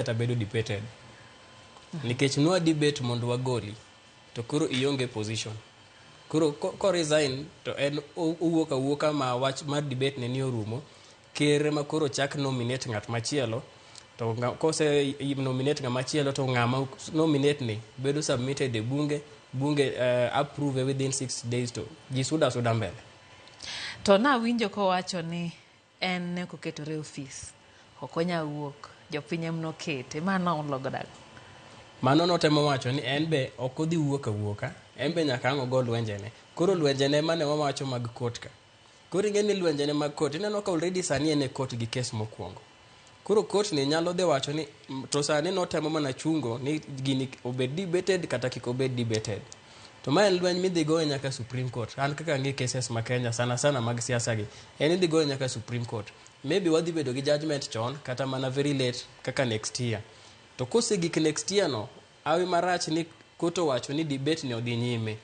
Kata bedo debated. Nikech nwa debate mondo wagoli, to koro ionge position. Koro ko resign to en owuok awuoka ma wach mar debate ne ni orumo. Ker ma koro chak nominate ng'at machielo, to kose nominate ng'ama chielo, to ng'ama nominate ni bedo submitted e bunge, bunge approve within 6 days, to ji suda suda mbele. To nawinjo kowacho ni en ne ok oketore e ofis, ok onya wuok, jopiny em nokete. Mano ologo dago? Mano notemo wacho ni en be ok odhi wuok awuoka, en be nyaka ang' ogo lwenjene. Koro lwenjene mane wawacho mag court ka. Koro ing'e ni lwenjene mag court, ineno ka already sani en e court gi kes mokwongo. Koro court ni nyalo dhi wacho ni to sani notemo mana chungo ni gini obed debated kata kik obed debated. To ma en lweny midhi goyo nyaka Supreme Court. An kaka ang'e cases ma Kenya, sana sana mag siasa gi, en idhi goyo nyaka Supreme Court. Maybe wadhi bedo gi judgment chon kata mana very late kaka next year. To kosegik next year no, awi marach ni court owacho ni debate ni odhi nyime.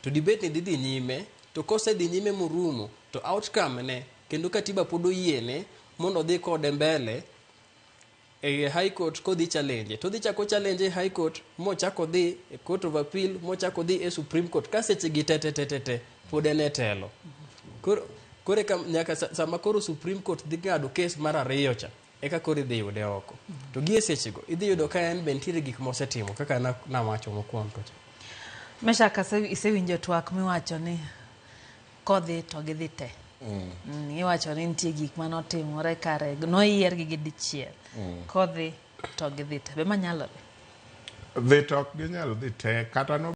To debate ni dhi dhi nyime, to kosedhi nyime morumo, to outcome ne, kendo katiba pod oyiene mondo odhi kode mbele e High Court kodhi challenge. To odhi chako challenge e High Court, mochako dhi e Court of Appeal, mochako dhi e Supreme Court. Ka seche gi te te te te te, pod en e telo. Koro eka nyaka sama koro Supreme Court dhi ng'ado kes mar ariyo cha, eka koro idhi yude oko. To gi e sechego, idhi yudo ka en be nitiere gik mosetimo kaka nawacho mokwongo cha. Meshak, isewinjo twak miwacho ni kodhi to gidhi te. Iwacho ni nitie gik manotimore kare noyiergi gi dichiel. Kodhi to gidhi te. Be manyalore? Dhi to ok ginyal dhi te kata no.